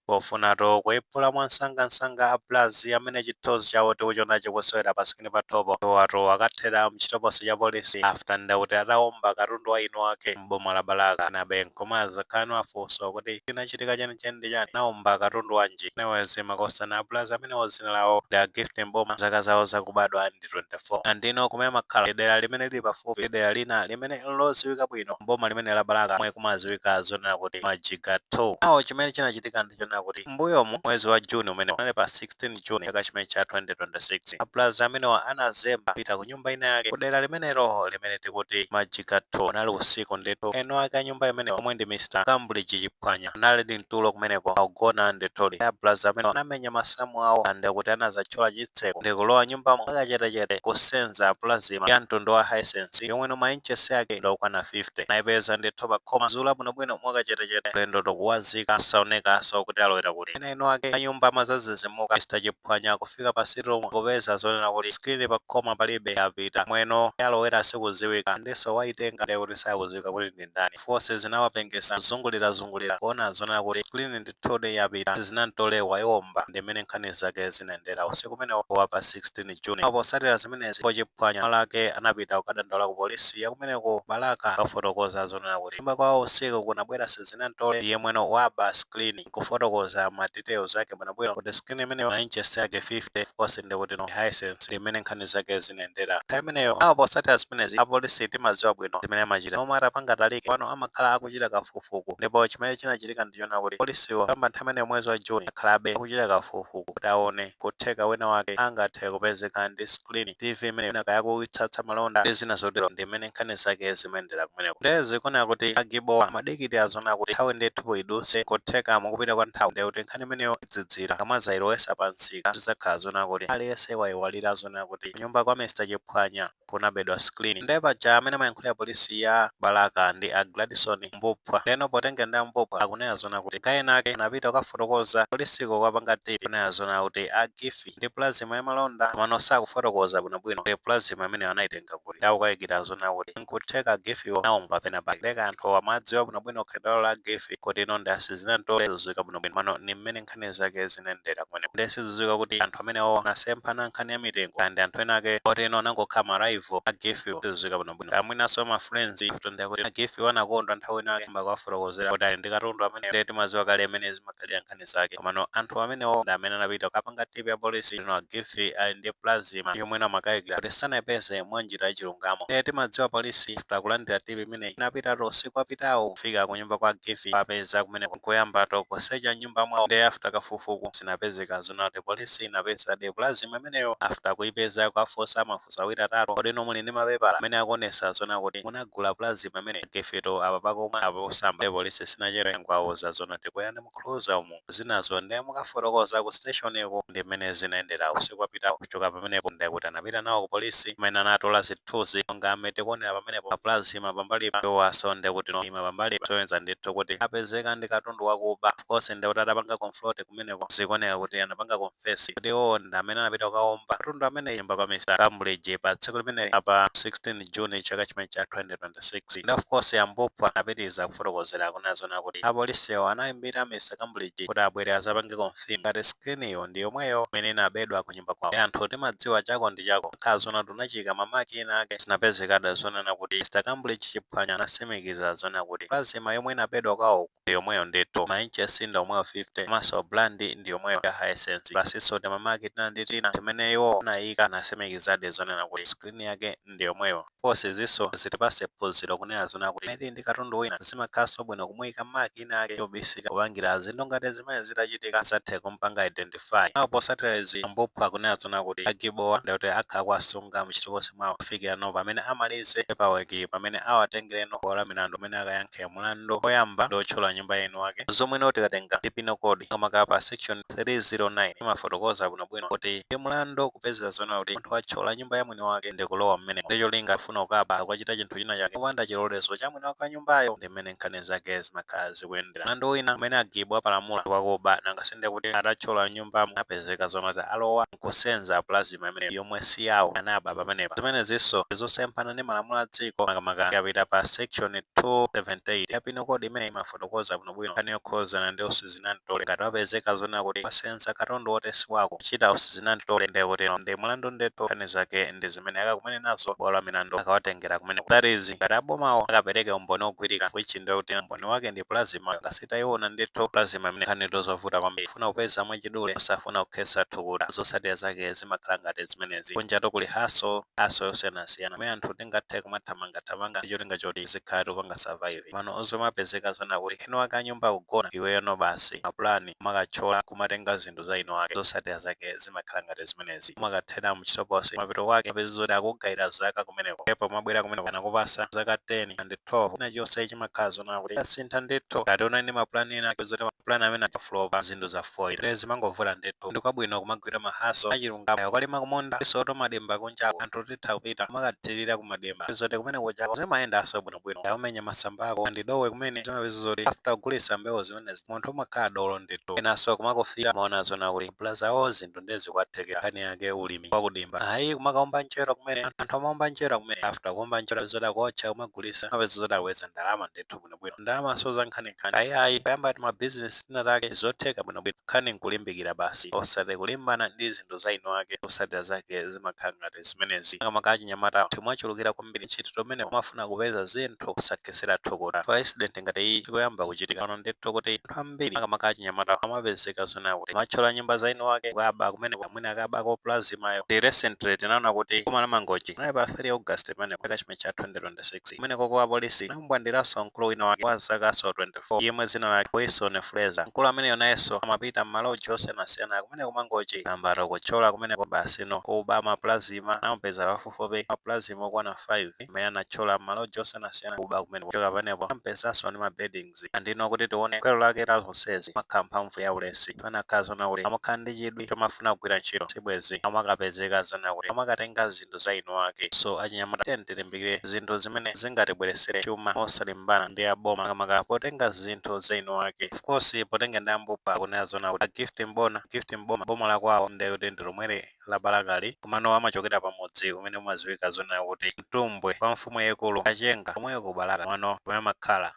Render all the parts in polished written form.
Pofunatu kuiphula mwansangansanga a Braz amene chithunzi chawo tikuchiona chikusewera pa screen pathopo watu akathera mchitokosi cha polisi after ndekuti atawomba katundu wa ino ake mboma la Balaka. Nabe nkomaza khano afunso kuti chinachitika chenicheni ndi chani, nawomba katundu wanji? Newezi makosana, a Braz amene zina lawo ndi a Gift Mboma, zaka zawo zakubadwa ndi 24, andino kumene makhala dera limene lili pafupi dera lina limene loziwika bwino mboma limene la Balaka, mwe kumaziwika zonena kuti Majiga 2 awo. Chimene chinachitika ndi chonena kuti mbuyomu mwezi wa Juni umene unali pa 16 Juni chaka chimene cha 2026, a Braz amenewa anazemba kupita ku nyumba ina yake kudera limenelo limene tikuti Majiga 2. Unali usiku ndithu. Eno ake a nyumba imeneyo, omwe ndi Mr Cambridge Chiphwanya, anali ndi mtulo kumeneko akugona ndithuli. A Braz amene anamenya masamu awo ande kuti anazathyola chitseko ndikulowa nyumbamo akachetechete kusenza plasma ya mtundu wa Hisense yomwe no ma inches yake ndokwana 50. Naipeza ndithu pakhoma zula bwinobwino mwakachetechete, lendo tokuwazika saonekanso kuti alowera kuti. Ena eno ake anyumba amazazizimuka Mr Chiphwanya kufika pa sitting kupeza zonena kuti screen pakhoma palibe, yapita. Mweno alowera sikuziwika, ndiso waitenga ndekuti sakuziwika kuti ndi ndani. Force zinawapengesa kuzungulirazungulira kuona zonena kuti screen ndithudi yapita, zinamtole wayiwomba. Ndimene nkhani zake zinayendera usiku umene wa pa 16 June. Apo potsatira zimenezi, Chiphwanya malake anapita kukadandaula ku polisi yakumeneko Balaka, kafotokoza zonena kuti nyumba kwawo usiku kunabwera sizinamtole yemweno waba screen, kufotokoza ma details ake bwinobwino kuti screen imeneyo ma inches yake 50, of course ndikuti no Hisense. Limene nkhani zake zinayendera nthawi imeneyo. Apo potsatira zimenezi, apolisi timadziwa bwino zimene amachita omwe atapanga talike pano amakhala akuchita kafukufuku. Ndipo chimene chinachitika ndichona kuti polisiwo kamba nthawi imeneyo mwezi wa Juni akhalabe akuchita kafukufuku kuti aone kutheka wina wake angathe kupezeka ndi screen TV imene inakayakuitsatsa malonda ndi zina zotero. Ndimene nkhani zake zimayendera kumeneko. Ndezi kuoneka kuti agibowa amadikiti azona kuti nthawi ndithu idutse, kutheka mukupita kwa nthawi ndekuti nkhani imeneyo idzidzira kamazayilowesa pansika, zidzakhala zona kuti aliyense wayiwalira zona kuti kunyumba kwa Mr Chiphwanya kunabedwa screen. Ndiye paja amene amayankhulira polisi ya Balaka ndi a Gladson Mbupwa. Leno potenga ndi Ambupwa akunena zona kuti kaena ake anapita kukafotokoza polisiko kwapanga tip, kunena zona kuti a Gifi ndi plasma yamalonda, komano sakufotokoza bwinobwino kuti plasma imene anayitenga kuti. Ndakukayikira zona kuti nkutheka Gifiwo nawomba pena pake, leka anthu amadziwa bwinobwino khalidwe la Gifi kuti ino ndi asizinantole zidziwika bwinobwino. Mano ni mmene nkhani zake zinayendera kumeneko. Ndi sizidziwika kuti anthu amenewo anasemphana nkhani ya mitengo kandi anthu ena ake oti ino anangokhala ma rival a Gifiwo, sizidziwika bwinobwino. Amwinanso ma friends after kuti a Gifiwo anakondwa nthawi ina ake mbakuwafotokozera kuti ali ndi katundu amene. Ndiye timadziwa kale amene zimakhalira nkhani zake, komano anthu amenewo ndi amene anapita kukapanga tip ya polisi ino a Gifi ali ndi plasma yomwe amakayikira kuti sanayipeze mwa njira yachilungamo. Ndiye timadziwa polisi after kulandira tip imeneyi inapitatu usiku apitawo kufika kunyumba kwa Gifi, apeza kumene nkuyambato kusecha nyumba mwawo. Ndiye after kafukufuku zinapezeka zona kuti polisi inapeza de plasma imeneyo. After kuipeza, kuafunsa mafunso awiri atatu, kodi ino muli ndi mapepala amene akuonesa zona kuti munagula plasma imene? Gifito apa pakomwe apa posamba. Ndiye polisi sinachedwe nkuwauza zona kuti kuyani mukhuluza umu, zinazo ndiye mukafotokoza ku station iko. Ndi mmene zinayendera usiku apitawo. Kuchoka pamenepo ndiye kuti anapita nawo ku polisi kumene anatola zithunzi monga amene tikuonera pamenepo, pa plasma pambalipa, iwaso ndiye kuti no ima pambalipa, soyenza ndithu kuti apezeka ndi katundu wakuba. Of course ndiye kuti atapanga confront kumeneko, zikuoneka kuti anapanga confess kuti iwo ndi amene anapita kukaomba katundu amene nyumba kwa Mr Cambridge pa tsiku limene apa 16 June chaka chimene cha 2026. Ndi of course Ambupwa apitiriza kufotokozera kunazona kuti apolisiwo anayimbira Mr Cambridge kuti abwere azapange confirm ngati screen iyo ndi yomweyo imene inabedwa ku nyumba kwawo. Anthu timadziwa chako ndi chako, khala zona tunachika ma mark ena ake. Zinapezekada zonena kuti Mr Cambridge Chiphwanya anasimikiza zona kuti plasma yomwe inabedwa kwawo ndi yomweyo ndithu, ma inches ndi omweyo 50, komanso brand ndi yomweyo ya Hisense, plus so ma mark tina ndi tina timene iwo anayika, anasimikizadi zonena kuti screen yake ndi yomweyo. Konse zinso zitipase phunziro kunena zona kuti imene ndi katundu wina zimakhalanso bwino kumuyika mark ina ake yobisika, kupangira zinthu ngati zimene zitachitika zathe kumpanga identify. Apo posatira izi, Ambupwa kunena zona kuti agibowa ndikuti akhala kuwasunga mchitokosi mwawo kufikira no pamene amalize paperwork, pamene awatengereno bwalo milandu pamene akayankhe mulandu oyamba ndi otchula nyumba yenu wake. Zomwe tikatenga ndi penal code, makamaka pa section 309, imafotokoza bwinobwino kuti ndi mulandu kupeza zona kuti munthu wathyola nyumba ya mwini wake ndi kulowa mmene ndi cholinga afuna kukaba, akachita chinthu china chake popanda chilolezo cha mwini wake wa nyumbayo. Ndi mmene nkhani zake zimakhala zikuyendera. Mlandu wina umene agibwa apalamula wakuba, nangasinde kuti atathyola nyumbamo apezeka zona kuti alowa nkusenza plasma imene yomwe si yawo, anaba pamenepa. Zimene zinso zosemphana ndi malamulo a dziko, makamaka yapita pa section 278 ya penal code imene imafotokoza bwinobwino nkhani yokhuzana ndi usizi. Zinamtole ngati wapezeka zona kuti wasenza katundu woti wako, kuchita zinamtole, ndiye kuti ndi mulandu ndithu. Nkhani zake ndi zimene akakumane nazo bwalo la milandu akawatengera kumene. That is, ngati abomawo akapereke umboni ogwirika, which ndiye kuti umboni wake ndi plasma. Ngasitayiona ndithu plasma imene. Nkhani zovuta kwambiri, funa kupeza mwachidule, osafuna kukhetsa thukuta, zotsatira zake zimakhala ngati zimenezi. Kunjato kuli hustle, hustle yosiyanasiyana kumene anthu tingathe kumathamangathamanga ndi cholinga choti zikhala tikupanga survive. Mano ozomapezeka zona kuti ino ake anyumba kugona, iweyo basi mapulani kumakachola, kumatenga zinthu za ino ake. Zotsatira zake zimakhala ngati zimenezi, kumakathera mchitokosi. Mapeto wake apeza zoti akugayira zaka kumeneko, epo mabwera kumeneko anakupasa zaka 10 and 12, ina chonse chimakhala zona kuti asintha ndithu. Ngati unali ndi mapulani ena, zoti mapulani amene aflopa, zinthu za foil zimangovuta ndithu. Ndikwabwino kumagwira ma hustle achilungamo, ukalima kumunda, isoto madimba kunjako, anthu titha kupita kumakathirira kumadimba, zoti kumene kuchako zimayendanso bwinobwino. Umenya masamba ako andidowe kumene, zimapeza zoti after kugulitsa mbewu zimenezi munthu umakhala dolo ndithu. Enanso kumakufira maona zona kuti plazawo zinthu ndezikuwathekera. Nkhani yake ulimi wakudimba, ayi, kumakaomba njerwa kumene, anthu amaomba njerwa kumene. After kuomba njerwa, zoti akuotcha, kumagulitsa, amapeza zoti akuweza ndalama ndithu bwinobwino. Ndalama so za nkhaninkhani, ayi ayi, kuyamba ti mabizinesi tinatake, zotheka bwinobwino. Nkhani nkulimbikira basi, osati kulimbana ndi zinthu za ino ake. Zotsatira zake zimakhala ngati zimenezi. Makamaka achinyamata timwachulukira kwambiri ntchito tomene umafuna kupeza zinthu kusakhesera thukuta. Pa incident ngati iyi ikuyamba kuchitika pano ndithu kuti anthu ambiri, makamaka achinyamata, amapezeka zona kuti machola nyumba za ino ake, kukaba kumene, mwina akabako plasmayo. Ndi recently tinaona kuti boma la Mangochi naye pa 3 August pamene chaka chimene cha 2026, kumene koko apolisi anambwandiranso mkulu wina wake wa zakaso 24 yemwe dzina lake Wilson Fraser. Mkulu ameneyo nayenso amapita m'maloji osiyanasiyana kumene kumangochi, ambata kuchola kumeneko basi, no kuba ma plasma. Anamupeza pafupifupi ma plasma okwana 5 amene anachola m'maloji osiyanasiyana, kuba kumene. Kuchoka pamenepo amupezanso ndi ma beddings. Andino kuti tione gwero lake la zonsezi, makhala mphamvu ya ulesi. Panakhala zona kuti amakhala ndi chidwi chomafuna kugwira ntchito, sibwezi amakapezeka zona kuti amakatenga zinthu za ino ake. So achinyamata, tiyeni tilimbikire zinthu zimene zingatibweresere chuma, osalimbana ndi aboma, makamaka potenga zinthu za ino ake. Of course, potenga ndi ambupa, akunena zona kuti a Gift Mbona, Gift Mboma, boma la kwawo ndekuti ndi lomwere la Balakali, komano amachokera pamudzi umene umadziwika zona kuti Mtumbwe, kwa mfumu yaikulu Kachenga komweko ku Balaka. Komano kumene amakhala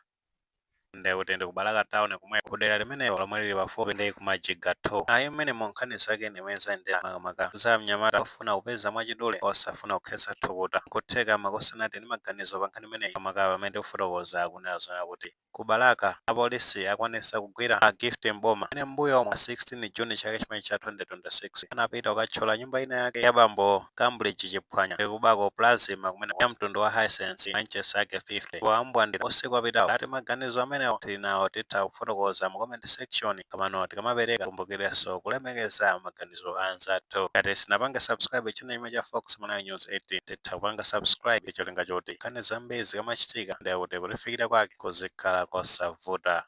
ndekuti ndi ku Balaka town kumweko, kudera limenelo lomwe lili pafupi ndi kumajiga 2. Ayi, mmene mu nkhani zake ndimene zayendera, makamaka za mnyamata ofuna kupeza mwachidule, osafuna kukhetsa thukuta. Nkutheka makosanati ndi maganizo pa nkhani imeneyi, makamaka pamene tikufotokoza kunena zona kuti ku Balaka apolisi akwanisa kugwira a Gift Mboma amene mbuyo mwa 16 June chaka chimene cha 2026 anapita kukathyola nyumba ina yake ya bambo Cambridge Chiphwanya ndikubako plasma kumene ya mtundu wa Hisense ma inches ake 50 wambwandira usiku apitawo. Ati maganizo amenewo tili nawo, titha kufotokoza mu comment section. Kamano tikamapereka, kumbukirenso kulemekeza maganizo a anzathu. Ngati sinapange subscribe channel imwe cha Fox Malawi News 18, titha kupanga subscribe, cholinga choti nkhani zambiri zikamachitika ndikuti kutifikira kwake kuzikhala kosavuta.